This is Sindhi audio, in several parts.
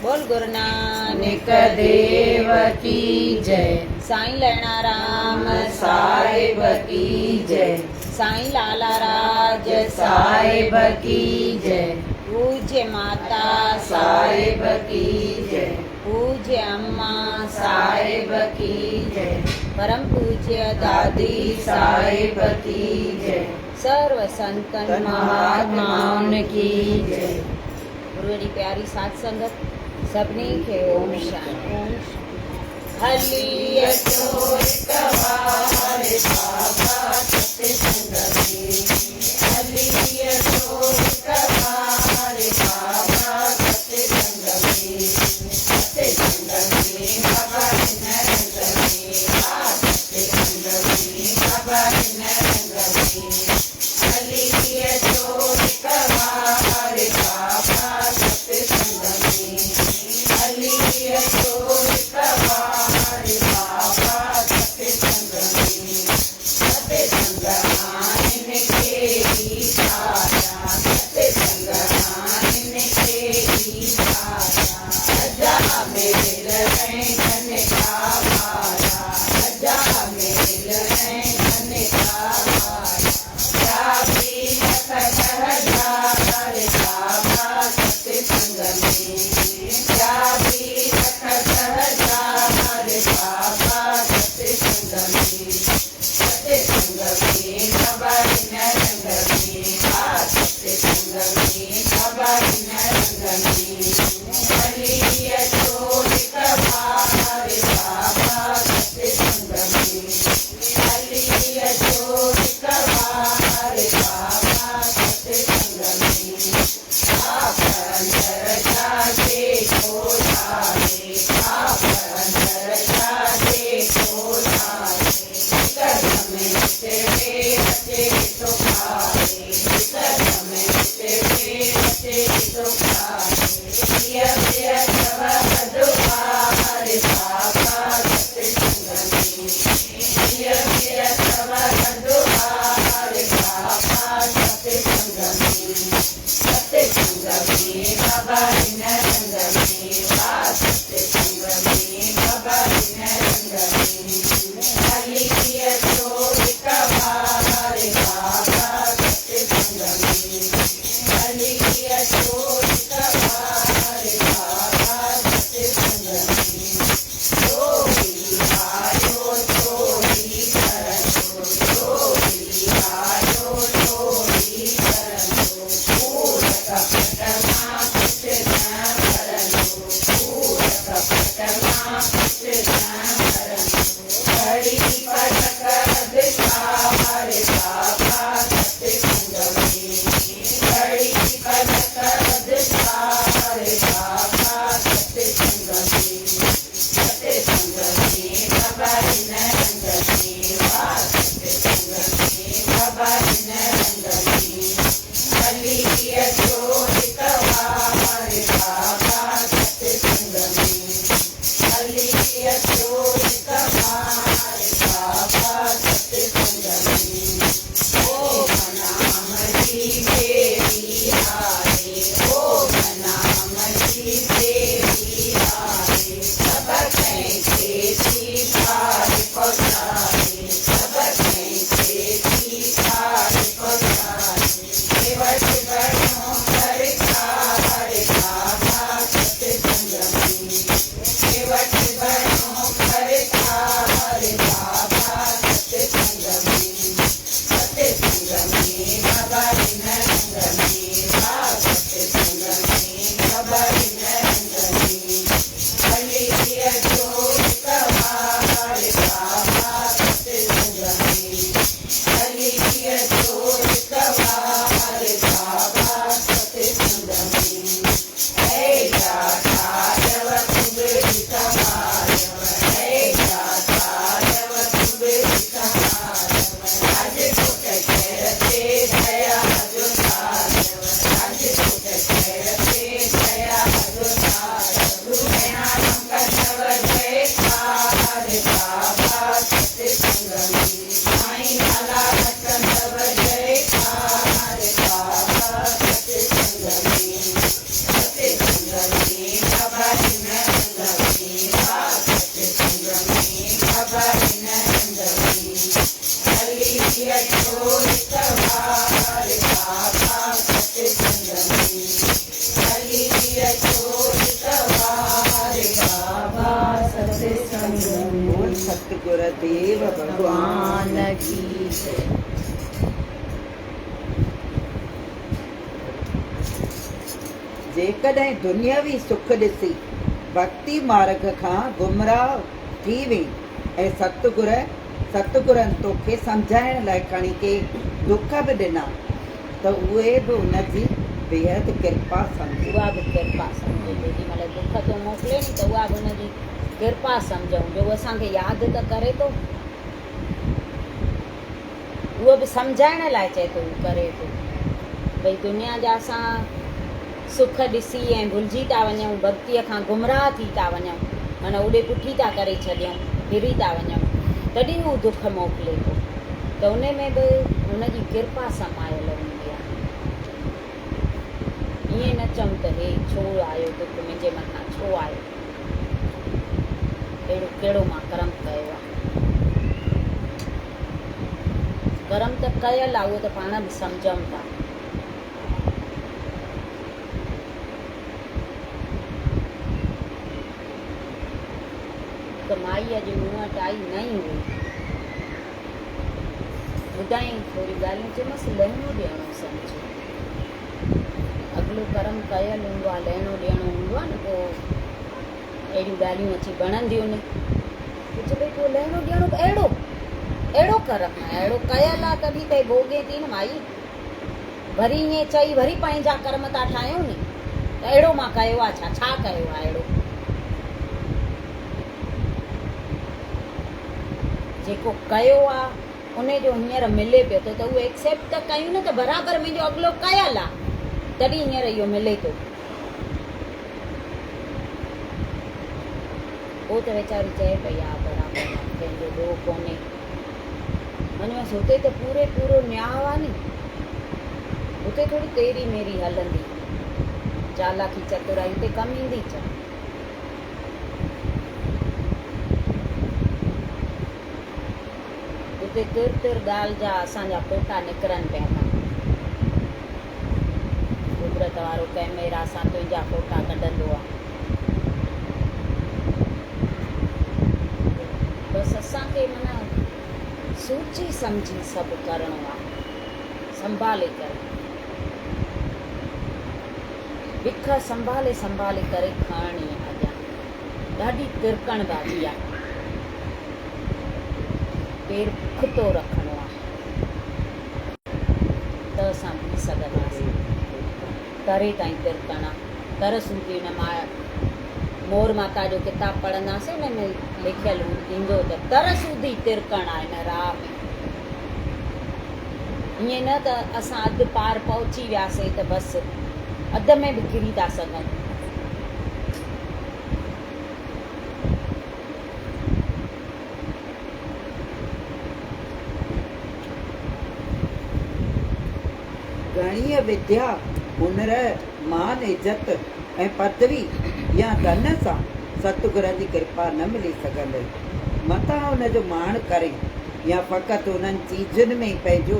बोल गुरु नानक देव की जय। साईं लैणा राम साहिब की जय। साईं लाला राज साहिब की जय। पूज्य माता साहिब की जय। पूज्य अम्मा साहिब की जय। परम पूज्य दादी साहिब की जय। सर्व संतन महात्माउन की जय। गुरुअ जी प्यारी साध संगत सभिनी खे ओम शांति ओम शांति। हली अचो हिक वार बाबा सतसंग में, हली अचो हिक वार बाबा सतसंग में, सतसंग में बाबा हिन रंग में, सतसंग में बाबा हिन रंग में, हली अचो हिक वार बाबा सतसंग में, हली अचो हिक वार बाबा सतसंग में, सतसंग आहिनि केॾी सारा, सतसंग आहिनि केॾी सारा, सजा मेल ऐं धनिका वारा, सजा मेल ऐं धनिका वारा, चाबी लख हजार बाबा सतसंग में, चाबी लख हजार बाबा सतसंग में, सतसंग में बाबा हिन रंग में, सतसंग में बाबा हिन रंग में, हली अचो हिक वार बाबा सतसंग में, हली अचो हिक वार बाबा सतसंग में, पाप अंदर जाजे को लाहे, पाप अंदर जाजे को लाहे, कदम ते अचे तो खाए, कदम ते अचे तो खाए, प्रिय प्रिय तव दुआर बाबा सतसंग में, प्रिय प्रिय तव दुआर बाबा सतसंग में, सतसंग में बाबा हिन रंग में, सतसंग में बाबा हिन रंग में, हली अचो हिक वार बाबा सतसंग में, हली अचो हिक वार बाबा ستگر ديو ڀڳوان ڪي جئي. جيڪڏهن دنيوي سک ڏسي ڀڳتي مارڳ کان گمراهه ٿي وئين ۽ ستگر ستگرن توکي سمجهائڻ لاء کڻي ڪي دک به ڏنا ته اهي به ان جي بيحد ڪرپا سمجهه. اها به ڪرپا سمجهه. جيڏي مهل دک ٿو موڪلي ني ته اها به ان جي ڪرپا سمجهون جو هو اسان کي ياد ته ڪري ٿو. اهو به سمجهائڻ لاء چئي ٿو هو ڪري ٿو. ڀئي دنيا جا اسان سک ڏسي ۽ ڀلجي ٿا وڃون، ڀڳتيء کان گمراهه ٿي ٿا وڃون، معنيٰ اڏي پٺي ٿا ڪري ڇڏيون، ڦري ٿا وڃون، تڏهن هو دک موڪلي ٿو ته ان ۾ به هن جي ڪرپا سمايل هوندي آهي. ائين نه چئون ته هي ڇو آيو دک منهنجي مٿان ڇو آيو، اهڙو ڪهڙو مان ڪرم ڪيو آهي. ڪرم ته ڪيل آهي اهو ته پاڻ به سمجهون ٿا. هڪ مائي اڄ مون وٽ آئي نئين هئي. ٻڌايائين ٿوريون ڳالهيون چيومانس لهڻو ڏيڻو سمجهه. اڳلو ڪرم ڪيل هوندو آهي لهڻو ڏيڻو هوندو آهي نه پوء اهڙيون ڳالهيون اچي بڻنديون نه. پوء چئي پئي پوء لهڻو ڏيڻو به اهڙو اهڙو ڪرم آهي اهڙو ڪيل آهي تڏهن ته ڀوڳين ٿي نه مائي. وري ائين چئي وري پنهنجا ڪرم ٿا ٺاهيون ني ته اهڙو مان ڪيو آ ڇا؟ ڇا ڪيو آ اهڙو؟ جيڪو ڪيو آ انهي جو هينئر ملي پيو ٿو ته اهو ايڪسيپٽ ته ڪيون نه ته برابر منهنجو اڳلو ڪيل آ تڏهن هينئر اهو ملي ٿو. پوء ته ويچاري چئي پئي ها برابر آ ڪنهن جو ڏوهه ڪونهي. وڃوس هتي ته پوري پورو نياء آ ني. هتي ٿوري تيري ميري هلندي. چالاڪي چترائي هتي ڪم ايندي ڇا؟ هتي تر تر ڳالهه جا اسان جا فوٽا نڪرن پيا ٿا. قدرت وارو ڪئميرا سان تنهنجا فوٽا ڪڍندو آ. بس اسان کي معنيٰ سوچي سمجهي سڀ ڪرڻو آ. سنڀالي ڪري. وک سنڀالي سنڀالي ڪري کڻڻي آ اڳيان. ڏاڍي ترڪڻ بازي آ. پير پختو رکڻو آ. ته اسان بيهي سگهنداسين. تري تائين ترڪڻ آ. تر سوڌي ان مان مور ماتا جو ڪتاب پڙهنداسين ان ۾ لکيل ايندو ته تر سوڌي ترڪڻ آ ان راهه ۾. ائين نه ته اسان اڌ پار پهچي وياسين ته بس اڌ ۾ به ڪري ٿا سگهون. گهڻيء وديا، هنر، مان، عزت ۽ پدوي يا ڌن سان ستگرن جي ڪرپا نه ملي سگهندئي. متان ان جو ماڻ ڪرين يا فقط انهن چيزن ۾ پنهنجو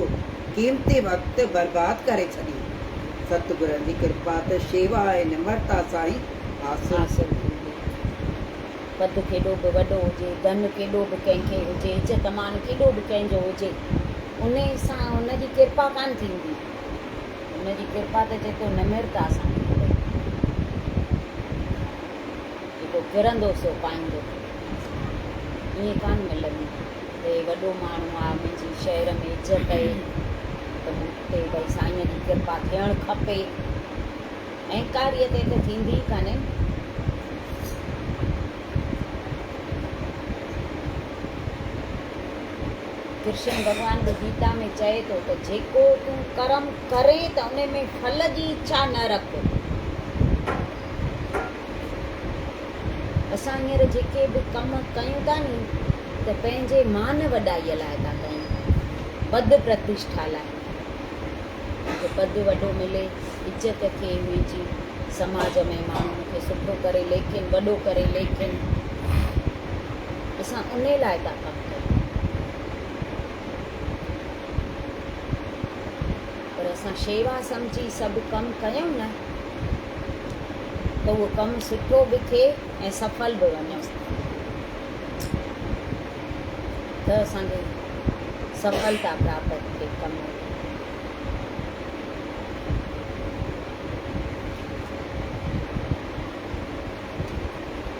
قيمتي وقت برباد ڪري ڇڏين. ستگرن جي ڪرپا ته شيوا ۽ نمرتا سان ئي حاصل حاصل ٿيندي. پد ڪيڏو به وڏو هجي، ڌن ڪيڏو به ڪنهن کي هجي، عزت مان ڪيڏو به ڪنهن جو هجي، انهي سان هن جي ڪرپا ڪانه ٿيندي. هن جي ڪرپا ته جيڪو نمرتا سان ٿيندي. جيڪو ڪرندو سو پائيندو. ائين ڪانه ملندي ته هي وڏو ماڻهو آ، منهنجي شهر ۾ عزت اهي ته مون تي ڀئي سائينء جي ڪرپا ٿيڻ کپي. اهنڪاريء تي ته ٿيندي ئي ڪانهي. ڪرشن ڀڳوان به گيتا ۾ چئي ٿو ته جيڪو تون ڪرم ڪرين ته ان ۾ ڦل جي اڇا نه رک. اسان هينئر جيڪي به ڪم ڪيون ٿا ني ته پنهنجي مان وڏائيء لاء ٿا ڪيون، پد پرتشٺا لاء. مون کي پد وڏو ملي، عزت ٿئي منهنجي، سماج ۾ ماڻهو مون کي سٺو ڪري ليکين، وڏو ڪري ليکين. اسان انهي لاء ٿا ڪم ڪيون. پر اسان شيوا سمجهي سڀ ڪم ڪيون نه ته اهو ڪم سٺو به ٿئي ۽ سڦل به وڃي. ته اسان کي سڦلتا پراپت ٿئي ڪم ۾.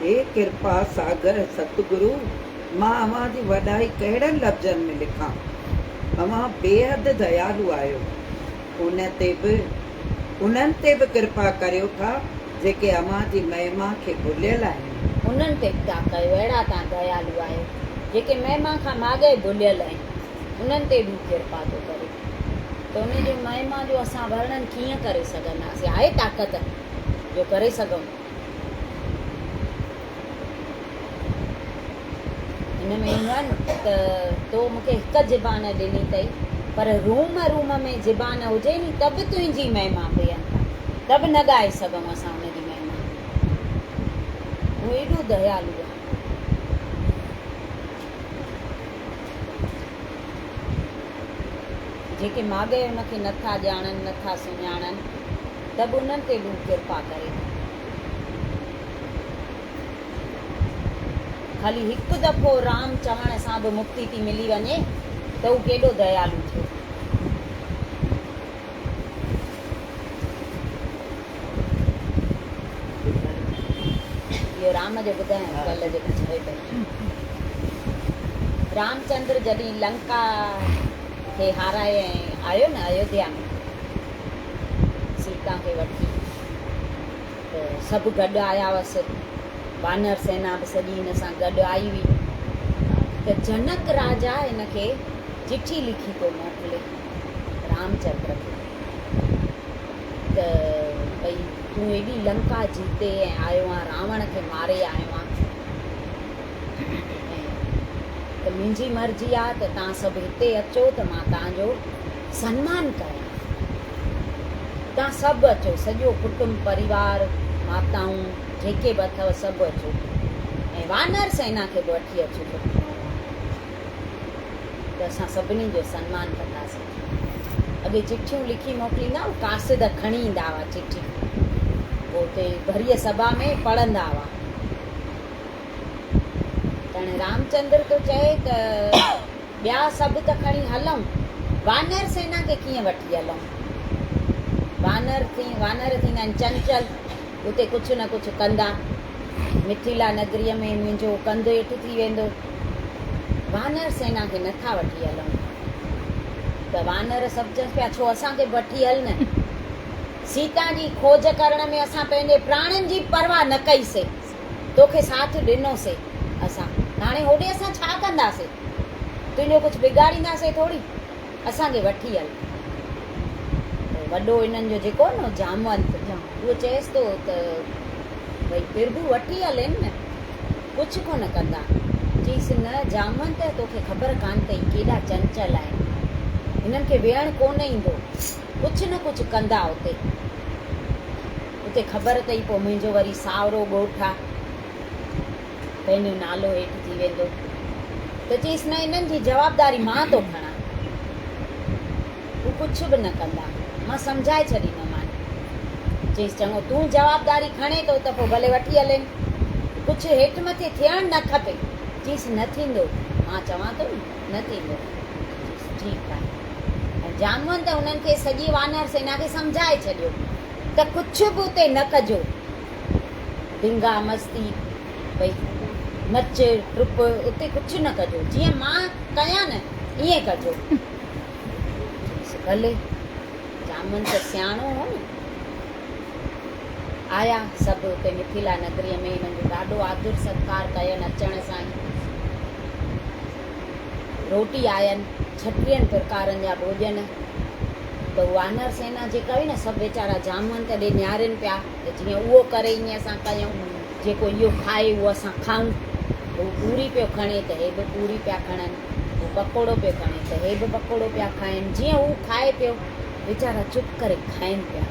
هي ڪرپا ساگر ستگرو! مان اوهان جي وڏائي ڪهڙن لفظن ۾ لکان؟ اوهان بيحد ديالو آهيو. ان تي به انهن تي به ڪرپا ڪريو ٿا جيڪي اوهان جي مهما کي ڀليل آهن. انهن تي به ٿا ڪيو، اهڙا توهان ديالو آهيو، جيڪي مهما کان ماڳهين ڀليل آهن، انهن تي به هو ڪرپا ٿو ڪري. ته ان جي مهما جو اسان ورڻن ڪيئن ڪري سگهنداسين؟ آهي طاقت جو ڪري سگهون؟ هن ۾ ايندو آهي نه ته تو مون کي هڪ زبان ڏني اٿئي پر روم روم ۾ زبان هجي ني ته به تنهنجي مهما بي انت آهي ته به نه ڳائي سگهون اسان ان جي مهما. هو ايڏو ديالو آهي. جيڪي ماڳهين ان کي نٿا ڄاڻن نٿا سڃاڻن ته به انهن تي به هو ڪرپا ڪري ٿو. خالي هڪ دفعو رام چوڻ سان به مڪتي ٿي ملي وڃي ته هو ڪيڏو ديالو ٿيو. اهو رام جو ٻڌايان ڪلهه جيڪو چوي پئي. رامچندر جڏهن لنڪا کي هارائي ۽ آيو نه ايوڌيا ۾ سيتا کي وٺي ته سڀ گڏ آيا هئس. وانر سينا به سڄي هن سان گڏ آئي هئي ته جنڪ راجا هن کي چٺي لکي ٿو موڪلي رامچندر کي ته ڀئي تون ايڏي لنڪا جيتي ۽ آيو آن راوڻ کي ماري آيو آن ۽ ته منهنجي مرضي آ ته تان سڀ هتي اچو ته مان تان جو سنمان ڪيان. تان سڀ اچو، سڄو ڪٽنب پريوار، ماتائون، جيڪي به اٿئو سڀ اچو ۽ وانر سينا کي به وٺي اچجو ته اسان سڀني جو سنمان ڪنداسين. اڳي چٺيون لکي موڪليندا هئا، قاصد کڻي ايندا هئا چٺي، پوء اتي ڀريء سڀا ۾ پڙهندا هئا. ته هاڻي رامچندر ٿو چئي ته ٻيا سڀ ته کڻي هلون، وانر سينا کي ڪيئن وٺي هلون؟ وانر ٿي وانر ٿيندا آهن چنچل، اتي ڪجهه نه ڪجهه ڪندا. مٿيلا نگريء ۾ منهنجو ڪنڌ هيٺ ٿي ويندو. وانر سينا کي نٿا وٺي هلون. ته وانر سڀ چون پيا، ڇو اسان کي به وٺي هل نه. سيتا جي کوج ڪرڻ ۾ اسان پنهنجي پراڻن جي به پرواهه نه ڪئي سي. توکي ساٿ ڏنو سي اسان. هاڻي هوڏي اسان ڇا ڪنداسي؟ تنهنجو ڪجهه بگاڙينداسي ٿوري؟ اسان کي وٺي هل. وڏو انهن جو جيڪو هو نه جامونت، اهو چئيس ٿو ته ڀئي پرڀو وٺي هلين نه، ڪجهه ڪونه ڪندا. چيس نه جامونت توکي خبر ڪانه اٿئي ڪيڏا چنچل آهن. هنن کي ويهڻ ڪونه ايندو. ڪجهه نه ڪجهه ڪندا اتي. اتي خبر اٿئي پوء منهنجو وري ساهرو ڳوٺ آ، پنهنجو نالو هيٺ ٿي ويندو. ته چيس نه انهن جي جوابداري مان ٿو کڻان. هو ڪجهه به نه ڪندا. مان سمجهائي ڇڏيندومان. چيس چڱو تون جوابداري کڻين ٿو ته پوء ڀلي وٺي هلين. ڪجهه هيٺ مٿي ٿيڻ نه کپي. چيس نه ٿيندو. مان چوان ٿو نه، نه ٿيندو. چيس ٺيڪ آهي. ۽ جامونت انهن کي سڄي وانر سينا کي سمجهائي ڇڏيو. ته ڪجهه به اتي نه ڪجو. ڌنگا مستي ڀئي نچ ٽپ اتي ڪجهه نه ڪجو. جيئن مان ڪيان نه ائين ڪجو. چيس ڀلي. جامن ته سياڻو هو نه. آيا سڀ اتي مٿيلا نگريء ۾ هنن جو ڏاڍو آدر ستڪار ڪين اچڻ سان ئي روٽي آين ڇٽيهن پرڪارن جا ڀوڄن. ته وانر سينا جيڪا هئي نه سڀ ويچارا جامونت ڏي نهارين پيا ته جيئن اهو ڪري ائين اسان ڪيون، جيڪو اهو کائي اهو اسان کائون. هو پوري پيو کڻي ته هي به پوري پيا کڻن، هو پڪوڙو پيو کڻي ته هي به پڪوڙو پيا کائن، جيئن هو کائي پيو ويچارا چپ ڪري کائن پيا.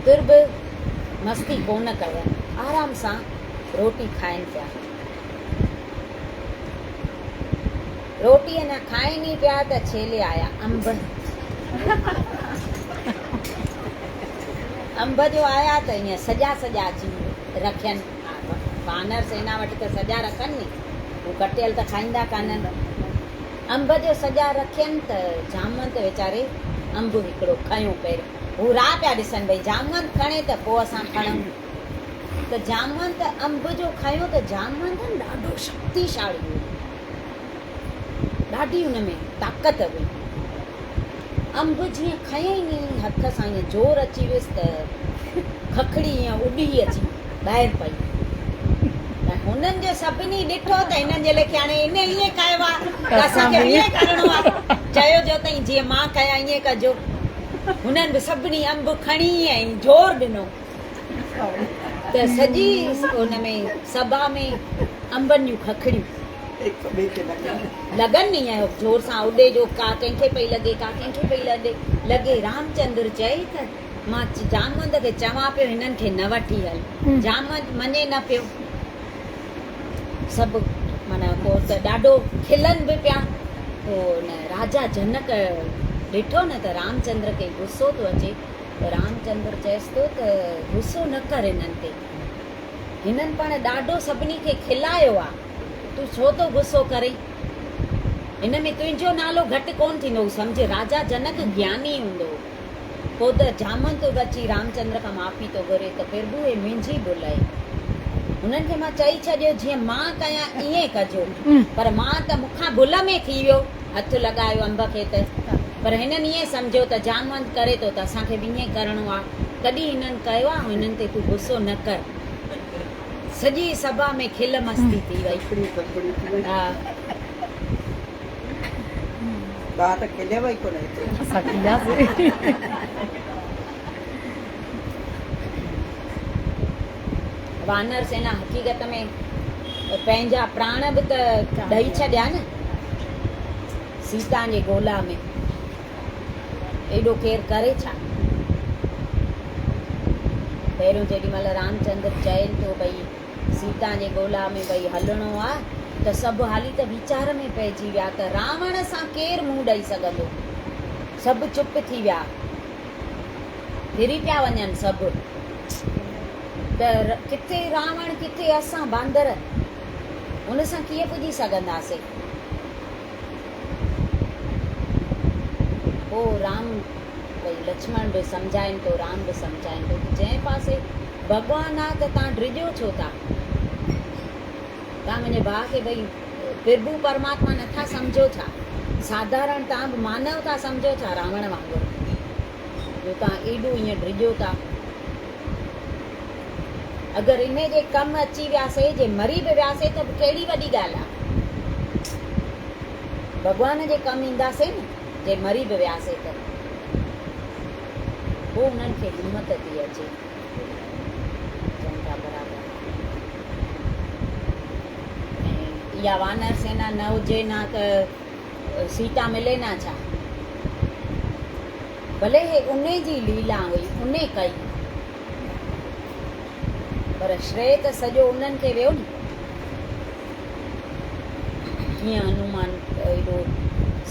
تر به مستي ڪونه ڪين، آرام سان روٽي کائن پيا. روٽي اڃا کائين ئي پيا ته ڇيلي آيا انب. انب جو آيا ته ائين سڄا سڄا اچي رکين. وانر سينا وٽ ته سڄا رکن ني. هو ڪٽيل ته کائيندا ڪانهن. انب جو سڄا رکين ته جامونت ويچاري انب هڪڙو کنيو پهريون. هو راهه پيا ڏسن ڀئي جامونت کڻي ته پوء اسان کڻون. ته جامونت انب جو کنيو ته جامونت ڏاڍو شڪتيشالي هو. ڏاڍي ان ۾ طاقت هئي. انب جيئن کنيائين ني هٿ سان ائين زور اچي ويس ته ککڙي ائين اڏي اچي ٻاهر پئي. ته هنن جو سڀني ڏٺو ته هنن جي ليکي هاڻي هن ائين ڪيو آ ته اسان کي به ائين ڪرڻو آ. چيو جو اٿئين جيئن مان ڪيان ائين ڪجو. هنن به سڀني انب کڻي ۽ زور ڏنو ته سڄي ان ۾ سڀا ۾ انبن جون ککڙيون. لڳن ني ۽ زور سان اڏي جو ڪا ڪنهن کي پئي لڳي ڪا ڪنهن کي پئي لڏي لڳي. رامچندر چئي ته مان جامونت کي چوان پيو هنن کي نه وٺي هل. جامونت مڃي نه پيو. سڀ معنيٰ پوء ته ڏاڍو کلن به پيا. پوء ان راجا جنڪ ڏٺو نه ته رامچندر کي غصو ٿو اچي ته رامچندر چئيس ٿو ته غصو نه ڪر هنن تي. هنن پاڻ ڏاڍو سڀني کي کلايو آ. تون ڇو ٿو غصو ڪرين؟ هن ۾ تنهنجو نالو گهٽ ڪونه ٿيندو. هو سمجهي، راجا جنڪ گياني هوندو هو. پوء ته جامونت به اچي رامچندر کان معافي ٿو گهري ته پرڀو هي منهنجي ڀل آهي. هنن کي مان چئي ڇڏيو جيئن مان ڪيان ائين ڪجو. پر مان ته مون کان ڀل ۾ ٿي ويو هٿ لڳايو انب کي ته. پر هنن ائين سمجهيو ته جامونت ڪري ٿو ته اسان کي به ائين ڪرڻو آ. تڏهن هنن ڪيو آ هنن تي تون غصو نه ڪر. سڄي سڀا ۾ کل مستي ٿي وئي. ها. توهان ته کليو ئي ڪونه ايترو. اسان کلياسين. وانر سينا حقيقت ۾ پنهنجا پراڻ به ته ڏئي ڇڏيا نه سيتا جي ڳولا ۾. ايڏو ڪير ڪري ڇا؟ پهريون جيڏي مهل رامچندر چين ٿو ڀئي سيتا جي ڳولا ۾ ڀئي هلڻو آ ته سڀ حالي ته ويچار ۾ پئجي ويا ته راوڻ سان ڪير منهن ڏئي سگهندو. سڀ چپ ٿي ويا. ڦري پيا وڃن سڀ ته ڪٿي راوڻ ڪٿي اسان باندر ان سان ڪيئن پڄي سگهنداسين. پوء رام ڀئي لڇمڻ به سمجهائين ٿو رام به سمجهائين ٿو ته جنهن پاسي ڀڳوان آ ته تان ڊڄو ڇو ٿا؟ تان منهنجي ڀاء کي ڀئي پرڀو پرماتما نٿا سمجهو ڇا؟ ساڌارڻ تان به مانو ٿا سمجهو ڇا راوڻ وانگر جو تان ايڏو ائين ڊڄو ٿا؟ اگر انهي جي ڪم اچي وياسي جي مري به وياسي ته به ڪهڙي وڏي ڳالهه آ؟ ڀڳوان جي ڪم اينداسين نه جي مري به وياسي ته. پوء انهن کي همت ٿي اچي. چون ٿا برابر. ۽ اها وانر سينا نه هجي نه ته سيتا ملي نه ڇا؟ ڀلي هي انهي جي ليلا هئي، انهي ڪئي. پر شريه ته سڄو انهن کي ويو نه. ڪيئن هنومان ايڏو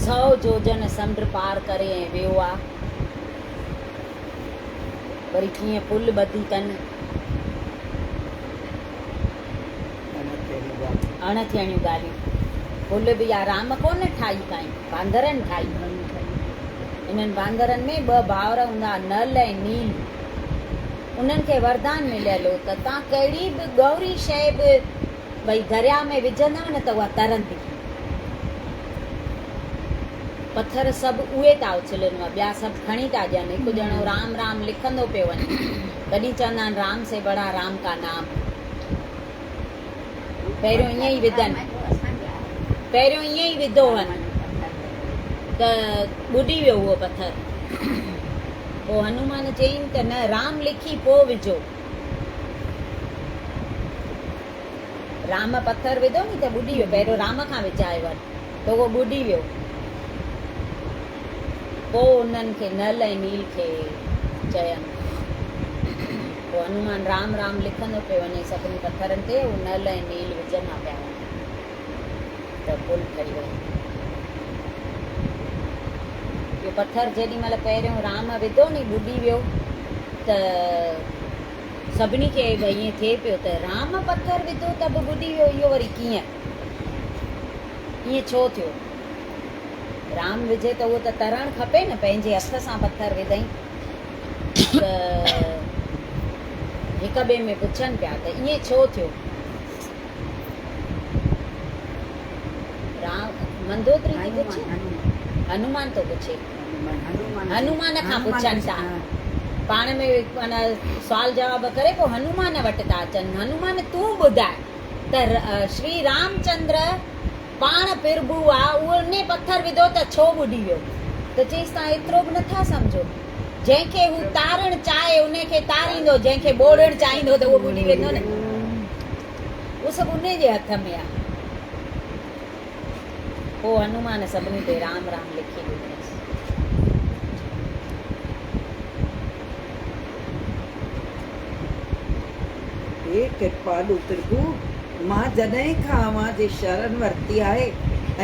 سئو جوجن سمنڊ پار ڪري ۽ ويو آ. وري ڪيئن پل ٻڌي تن. اڻ ٿيڻيون ڳالهيون. پل به يا رام ڪونه ٺاهي ڪائين، باندرن ٺاهي. انهن باندرن ۾ ٻه ڀائر هوندا ها، نل ۽ نيل. انهن کي وردان مليل هو ته تان ڪهڙي به ڳوري شيء به ڀئي درياء ۾ وجهندؤ نه ته اها ترندي. پٿر سڀ اهي ٿا اڇلن اها ٻيا سڀ کڻي ٿا ڏين. هڪ ڄڻو رام رام لکندو پيو وڃي. تڏهن چوندا آهن رام سي بڙا رام ڪا نام. پهريون ائين ئي وڌن. پهريون ائين ئي وڌو هن ته ٻڏي ويو اهو پٿر. پوء هنومان چيائين ته نه رام لکي پوء وجهو. رام پٿر وڌو ني ته ٻڏي ويو. پهريون رام کان وجهايو هن ته اهو ٻڏي ويو. پوء انهن کي نل ۽ نيل کي چين. پوء هنومان رام رام لکندو پيو وڃي سڀني پٿرن تي هو نل ۽ نيل وجهندا پيا وڃن ته پل ٺهي ويو. اهو پٿر جيڏي مهل پهريون رام وڌو ني ٻڏي ويو ته سڀني کي ڀئي ائين ٿئي پيو ته رام پٿر وڌو ته به ٻڏي ويو اهو وري ڪيئن؟ ائين ڇو ٿيو؟ رام وجهي ته اهو ته ترڻ کپي نه، پنهنجي هٿ سان پٿر وڌئين ته هڪ ٻئي ۾ پڇن پيا ته ائين ڇو ٿيو؟ رام مندوتري ٿي پڇي، هنومان ٿو پڇي، هنومان کان پڇن ٿا، پاڻ ۾ معنيٰ سوال جواب ڪري پوء هنومان وٽ ٿا اچن، هنومان تون ٻڌاء ته شري رامچندر پاڻ پرڀو آ، اهو انهي پٿر وڌو ته ڇو ٻڏي ويو؟ ته چيس توهان ايترو به نٿا سمجهو، جنهن کي هو تارڻ چاهي انهي کي تاريندو، جنهن کي ٻوڙڻ چاهيندو ته اهو ٻڏي ويندو نه. اهو سڀ انهي جي هٿ ۾ آ. پوء هنومان سڀني تي رام رام لکي ڏنس. هي ڪرپالو پرڀو! مان جڏهن کان اوهان جي شرن ورتي آهي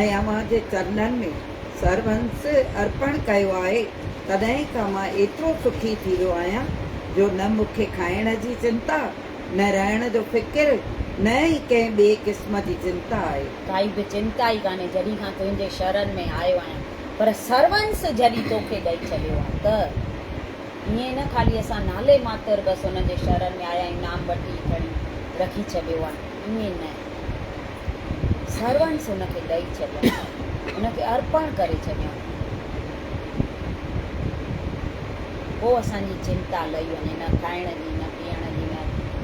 ۽ اوهان جي چرنن ۾ سرونس ارپڻ ڪيو آهي، تڏهن کان مان ايترو سکي ٿي ويو آهيان، جو نه مون کي کائڻ جي چنتا، نه رهڻ جو فڪر، نه ئي ڪنهن ٻئي قسم جي چنتا آهي. ڪائي به چنتا ئي ڪانهي جڏهن کان تنهنجي شرن ۾ آيو آهيان، پر سرونس جڏهن توکي ڏئي ڇڏيو آهي ته. ائين نه خالي اسان نالي ماتر بس ان جي شرن ۾ آيا آهيون نام وٺي کڻي رکي ڇڏيو آهي ائين نه سرونس ان کي ڏئي ڇڏيا ان کي ارپڻ ڪري ڇڏيا پوء اسان جي چنتا لهي وڃي نه کائڻ جي نه پيئڻ جي نه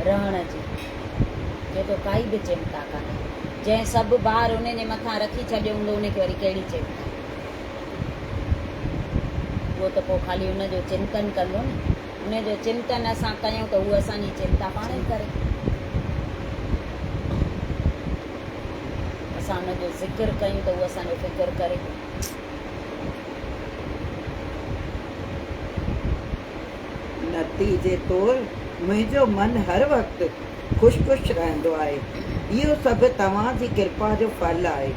رهڻ جي چئي ٿو ڪائي به چنتا ڪانهي جنهن سڀ بار ان جي مٿان رکي ڇڏيو هوندو ان کي وري ڪهڙي چنتا. اهو ته پوء خالي ان جو چنتن ڪندو نه. ان جو چنتن اسان ڪيون ته هو اسان جي چنتا پاڻ ئي ڪري. اسان ان جو ذڪر ڪيون ته هو اسان جو فڪر ڪري. نتيجي طور منهنجو من هر وقت خوش خوش رهندو آهي. اهو سڀ توهان جي ڪرپا جو ڦل آهي.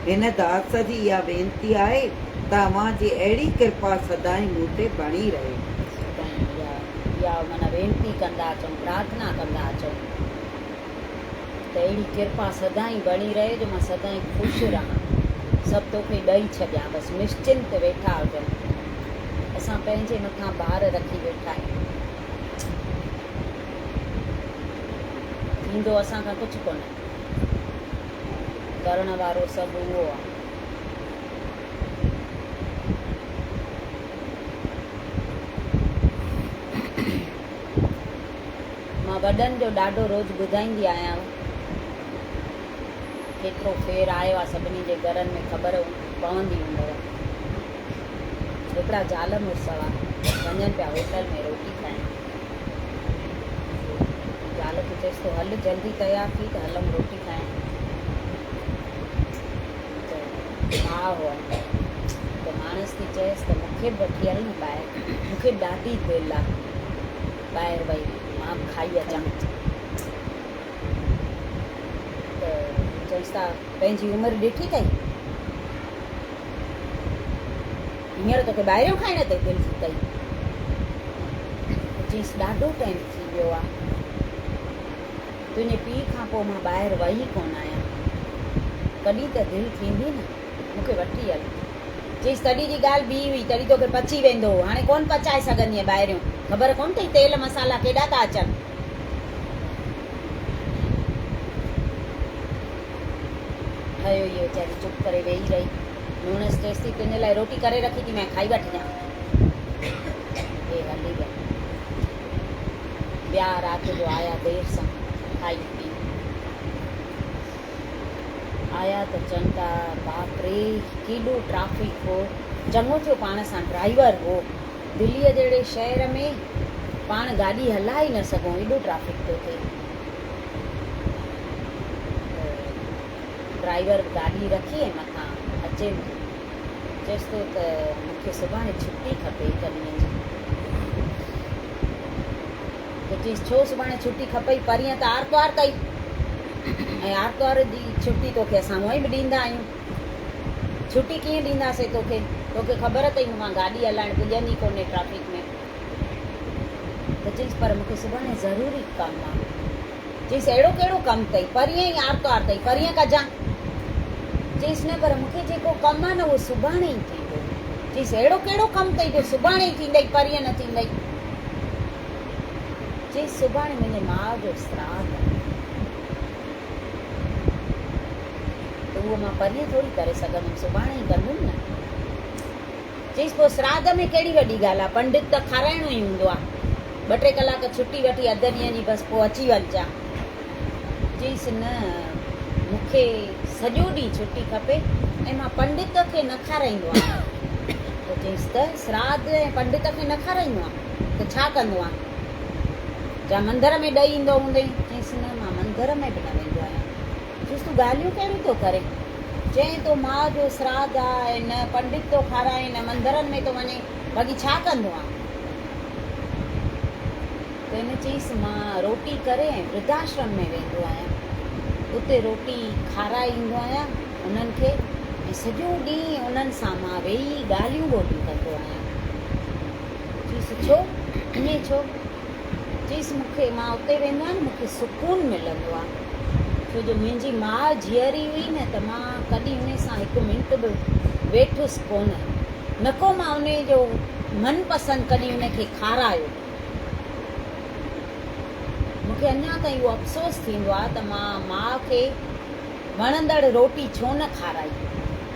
هن داس جي اها وينتي آهي ته اوهان جي اهڙي ڪرپا سدائين مون تي بڻي رهي. سدائين اها اها معنيٰ وينتي ڪندا اچون، پرارٿنا ڪندا اچون ته اهڙي ڪرپا سدائين بڻي رهي جو مان سدائين خوش رهان. سڀ توکي ڏئي ڇڏيان، بس نشچنت ويٺا هجون. اسان پنهنجي مٿان بار رکي ويٺا آهيون. ٿيندو اسان کان ڪجهه ڪونه. ڪرڻ وارو سڀ اهو آ. مان وڏن جو ڏاڍو روز ٻڌائيندي آهيان. ڪيترو ڦير آيو آ سڀني جي گهرن ۾ خبر پوندي هوندؤ. هڪڙا زال مڙس هئا، وڃن پيا هوٽل ۾ روٽي کائڻ. زال کي چيس ٿو هل جلدي تيار ٿي ته هلون روٽي کائڻ. ته ڀاء هئا ته ماڻس ٿي چيس ته مون کي به وٺي هل نه ٻاهر، مون کي به ڏاڍي دل آ ٻاهر وئي مان به کائي اچان. ته چيس ٿا پنهنجي عمر ڏٺي اٿئي؟ هينئر توکي ٻاهريون کائڻ تي دل ٿي ڪئي. چيس ڏاڍو ٽائيم ٿي ويو آ. تنهنجي پيء کان پوء مان ٻاهر وئي ڪونه آهيان. ڪڏهن ته دل ٿيندي نه، مون کي وٺي هل. چيس تڏهن جي ڳالهه ٻي هئي، تڏهن توکي پچي ويندو هو. هاڻي ڪونه پچائي سگهندينء ٻاهريون. خبر ڪونه اٿئي تيل مصالحا ڪيڏا ٿا اچن. ٺهيو اهو ويچاري چپ ڪري ويهي رهي. نوڻس چيس ٿي، تنهنجي لاء روٽي ڪري رکي ٿي مين، کائي وٺجان. اهي هلي ويا. ٻيا رات جو آيا دير سان، کائي پي آيا ته چون ٿا، باپ ري، ڪيڏو ٽرافڪ هو. چڱو ٿيو پاڻ سان ڊرائيور هو. دليء جهڙي شهر ۾ پاڻ گاڏي هلائي نه سگهون، ايڏو ٽرافڪ ٿو ٿئي. ته ڊرائيور به گاڏي رکي ۽ مٿان اچين ٿو. چيس ٿو ته مون کي سڀاڻي ڇٽي کپي هڪ ڏينهن جي. ته چيس ڇو سڀاڻي ڇٽي کپئي، پرينء ته آرتوار اٿئي ۽ آرتوار جي ڇٽي توکي اسان هونئن به ڏيندا آهيون. ڇٽي ڪيئن ڏينداسين توکي؟ توکي خبر اٿئي مون کان گاڏي هلائڻ پڄندي ڪونهي ٽرافڪ ۾. ته چيس پر مون کي سڀاڻي ضروري ڪم آ. چيس اهڙو ڪهڙو ڪم اٿئي؟ پرينء ئي آرتوار اٿئي، پرينء ڪجان. چيس نه پر مون کي جيڪو ڪم آ نه اهو سڀاڻي ئي ٿيندو. چيس اهڙو ڪهڙو ڪم اٿئي جو سڀاڻي ئي ٿيندئي پرينء نه ٿيندئي. چيس سڀاڻي منهنجي ماء جو سراڌ آ ته اهو مان پرينء ٿوري ڪري سگهندم سڀاڻي ئي ڪندم نه. چيس پوء سراڌ ۾ ڪهڙي وڏي ڳالهه آ پنڊت ته کارائڻو ئي هوندو آ. ٻه ٽي ڪلاڪ ڇٽي وٺي اڌ ڏينهن جي بس پوء اچي وڃجان. چيس نه مون کي سڄو ڏينهن ڇٽي کپي ۽ مان پنڊت کي نه کارائيندو آهيان. ته چيس ته سراڌ ۽ پنڊت کي نه کارائيندو آهيان ته ڇا ڪندو آهيان؟ جا مندر ۾ ڏئي ايندو هوندين؟ چيس نه مان مندر ۾ به نه ويندو آهيان. چيس تون ڳالهيون ڪهڙيون ٿو ڪرين؟ چئين ٿو ماء جو سراڌ آ ۽ نه پنڊت ٿو کارائين نه مندرن ۾ ٿو وڃين باقي ڇا ڪندو آهين؟ ته هن چيس، مان روٽي ڪري ۽ ورڌاشرم ۾ ويندو آهيان. اتي روٽي کارائي ايندو آهيان انهن کي ۽ سڄو ڏينهن انهن سان مان ويهي ڳالهيون ٻولهيون ڪندو آهيان. چيس، ڇو؟ ائين ڇو؟ چيس، مون کي، مان اتي ويندو آهيان نه مون کي سڪون ملندو آهي. ڇو جو منهنجي ماء جيئري هئي نه ته مان ڪڏهن انهي سان هڪ منٽ به ويٺس ڪونه. نڪو مان انهي جو من پسند ڪڏهن ان کي کارايو. مون کي اڃا تائين اهو افسوس ٿيندو آهي ته مان ماء کي وڻندڙ روٽي ڇو نه کارائي.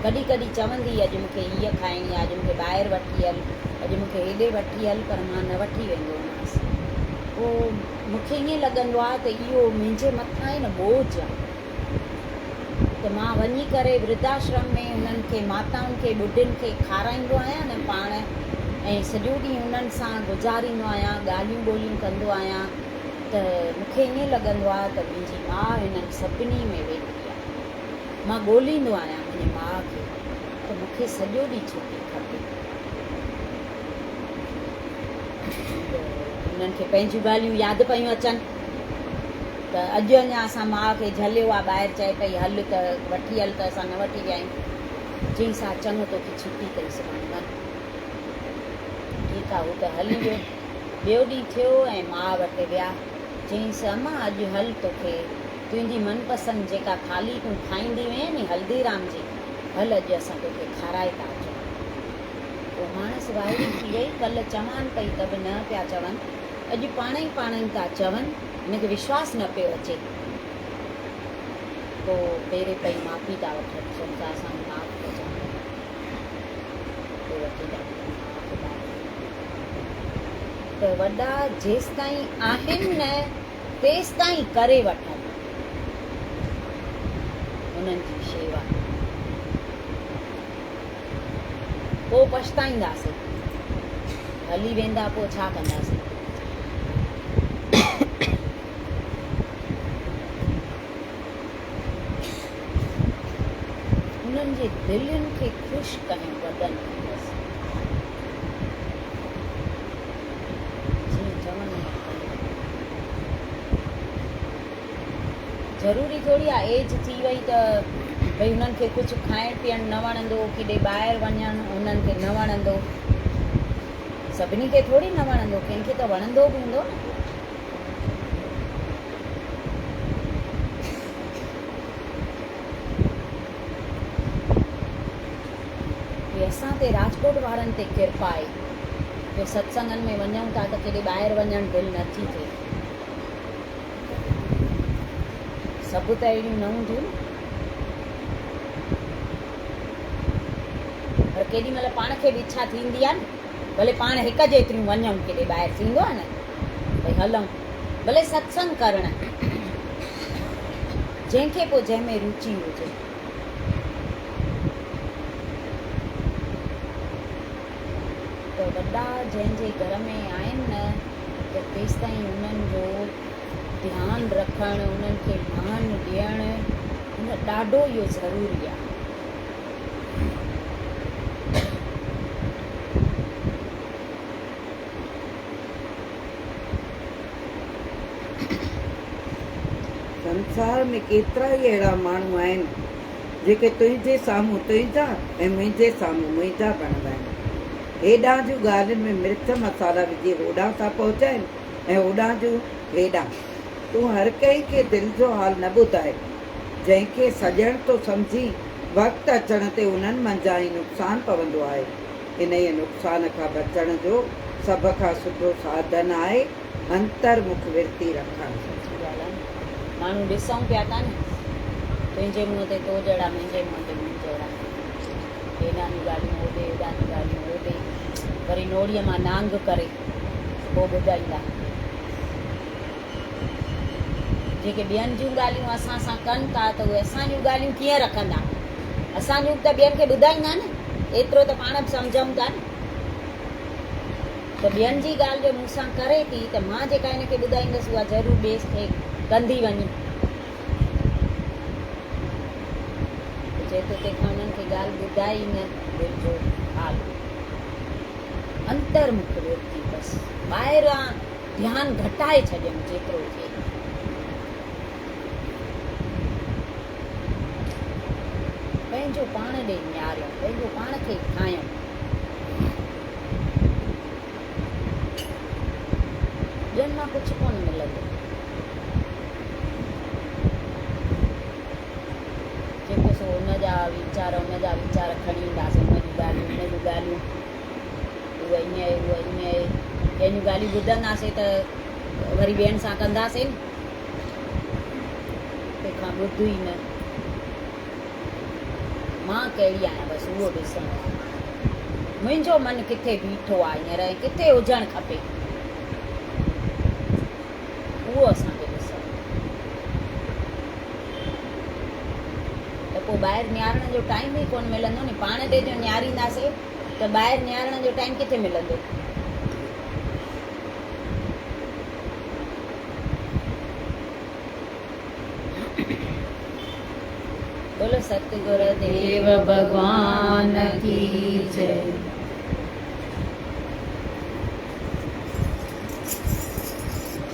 ڪڏهن ڪڏهن چوندي هئي اڄ مون کي هيء کائڻي آهي، اڄ مون کي ٻاهر وٺي هل، اڄ مون کي هيڏي وٺي هل پر مان نه وٺي ويندو هومانس. پوء مون کي ائين لڳندو آهي ته اهو منهنجي مٿان ئي نه ٻوجهه آهي. ته مان وڃي ڪري ورڌاشرم ۾ انهن کي ماتائن کي ٻڍين کي کارائيندو آهيان نه پاڻ ۽ سڄو ڏينهن انهن سان گذاريندو آهيان ڳالهيون ٻولهيون ڪندو آهيان ته مون کي ائين لڳندو آهي ته منهنجي ماء هنن سڀني ۾ ويٺي آهي مان ڳوليندو آهيان منهنجي ماء کي ته مون کي سڄو ڏينهن ڇٽي کپي ته انهن کي پنهنجون ڳالهيون ياد پيون اچن. ته اڄ اڃا اسان ماء کي جهليو آ، ٻاهر چئي پئي هل ته وٺي هل ته اسان نه وٺي ويا آهيون. چيائينس ها چڱو توکي ڇٽي اٿئي سڀاڻي وڃ. ٺيڪ آ هو ته هلي ويو. ٻيو ڏينهن ٿيو ۽ ماء وٽ ويا. چيائينس امان اڄ هل توکي تنهنجي من پسند جيڪا ٿالهي تون کائيندي هئين ني هلديرام جي هل اڄ اسان توکي کارائي ٿا اچون. پوء ماڻس وائڙي ٿي وئي، ڪلهه چوان پئي ته به نه پيا چون. اڄ پاڻ ئي پاڻ ئي ٿا چون، هن کي وشواس نه پيو اچي. پوء پيري پئي معافي ٿا وٺن، چون ٿا اسان کي معاف ڪجان. پوء وٺي ٿا وڃن معاف معافي. ته وڏا جيستائين آهن نه تيستائين ڪري وٺن انهن جي شيوا. پوء پڇتائينداسين. هلي ويندا پوء ڇا ڪنداسين. انهن جي دلين کي خوش ڪيون وڏن کي بس. جيئن چون ايئن ڪيون. ضروري ٿوري آ ايج ٿي وئي ته ڀئي هنن کي ڪجهه کائڻ پيئڻ نه وڻندو ڪيڏي ٻاهر وڃڻ هنن کي نه وڻندو سڀني کي ٿوري نه وڻندو ڪنهن کي ته وڻندو به هوندو نه. هي اسان تي راجڪوٽ وارن تي ڪرپا آهي جو ستسنگن ۾ وڃون ٿا ته ڪيڏي ٻاهر وڃڻ دل نٿي ٿئي. سڀ ته اهڙيون نه هونديون نه. پر ڪيڏي مهل پاڻ کي به اڇا ٿيندي آهي نه ڀلي پاڻ هڪ جيتريون وڃون ڪيڏي ٻاهر ٿيندو آهي نه ڀئي هلون ڀلي ستسنگ ڪرڻ جنهن کي پوء جنهن ۾ روچي هجي. ته وڏا جنهن جي گهر ۾ آهن نه ته تيستائين انهن جو ڌيان رکڻ، انهن کي مان ڏيڻ ان ڏاڍو اهو ضروري آهي. سنسار ۾ ڪيترائي اهڙا ماڻهو آهن، جيڪي تنهنجي سامهون تنهنجا ۽ منهنجي سامهون منهنجا بڻندا آهن. هيڏانهن جون ڳالهين ۾ مرچ مصالحا وجهي هوڏانهن ٿا پهچائين ۽ هوڏانهن جون هيڏانهن. تون هر ڪنهن کي دل جو حال نه ٻڌاء. جنهن کي سڄڻ ٿو سمجهين، وقت اچڻ تي انهن منجهان ئي نقصان پوندو آهي. انهيء نقصان کان بچڻ جو سڀ کان سٺو ساڌن آهي انتر مک ورتي رکڻ. سچي ڳالهه آهي نه. ماڻهو ڏسون پيا ٿا نه. تنهنجي منهن تي تو جهڙا منهنجي منهن تي مون جهڙا. هيڏانهن جون ڳالهيون هوڏي هوڏانهن جون ڳالهيون هوڏي. وري نوڙيء مان نانگ ڪري پوء ٻڌائيندا. جيڪي ٻين جون ڳالهيون اسان سان ڪن ٿا ته اهي اسان جون ڳالهيون ڪيئن رکندا؟ اسان جون به ته ٻين کي ٻڌائيندا نه. ايترو ته پاڻ به سمجهون ٿا نه ته ٻين جي ڳالهه جو مون سان ڪري ٿي ته مان جيڪا هن کي ٻڌائيندس اها ضرور ٻئي کي ڪندي وڃي. چئي ٿو تنهن کان انهن کي ڳالهه ٻڌائي ئي نه دل جو حال انتر مک ورتي بس ٻاهران ڌيان گهٽائي ڇڏيم جيترو ٿئي. پنهنجو پاڻ ڏي نهاريم، پنهنجو پاڻ کي کايم. ٻين مان ڪجهه ڪونه ملندو. جيڪو سو ان جا ويچار ان جا ويچار کڻي اينداسين، ان جون ڳالهيون ان جون ڳالهيون. هوء ائين آهي، هوء ائين آهي. ڪنهن جون ڳالهيون ٻڌنداسين ته وري ٻين سان ڪنداسين نه. تنهن کان ٻڌ ئي نه. مان ڪهڙي آهيان بس اهو ڏسڻو آهي. منهنجو من ڪٿي بيٺو آهي هينئر ۽ ڪٿي هجڻ کپي. اهو اسان کي ڏسڻو آهي. ته پوء ٻاهر نهارڻ جو ٽائيم ئي ڪونه ملندو ني. پاڻ ڏي جو نهارينداسين. ته ٻاهر نهارڻ جو ٽائيم ڪٿي ملندو. بولو ستگرو ديو ڀڳوان ڪي جي.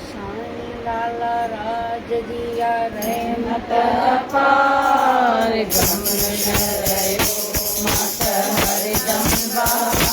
سائين لالا راج جي آ رحمت اپار غم نه رهيو مان ته هردم بار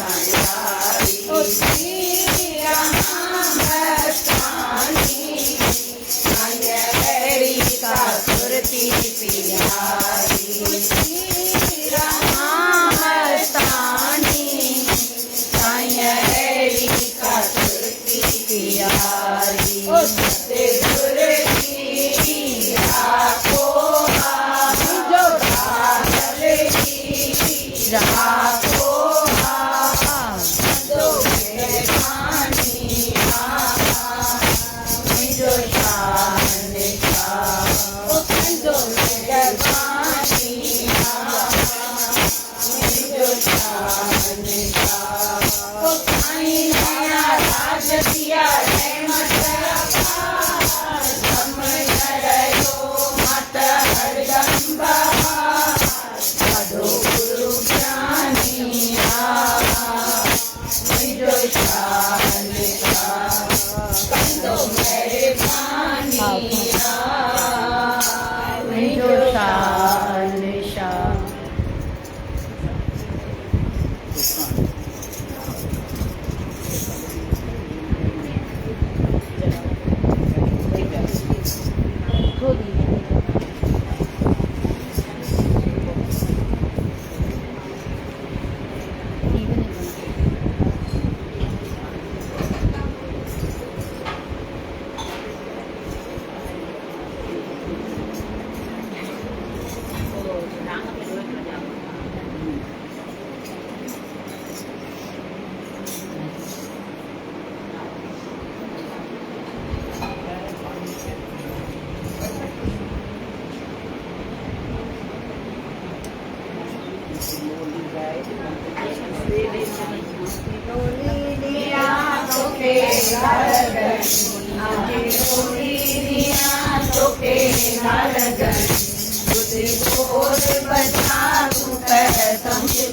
سان ياري. اٿي رهان مستاني، سائين اهڙي ڪا سرتي پياري. اٿي رهان مستاني، سائين اهڙي ڪا سرتي پياري. ستگر جي راکو آ، منهنجو پاڳل جي راکو آ، ڪندو مهرباني آ، منهنجو شاهنشاهه. ڪندو مهرباني آ، منهنجو شاهنشاهه. سائين نيا راج ٿيا رحمت اپار، غم نه رهيو مان ته هردم بهار، ڏاڍو گرو گياني آ، منهنجو شاهنشاهه. ڪندو مهرباني آ، منهنجو شاهنشاهه. توکي توکي ٻڌ ٻول بچا تون ته سمجهه.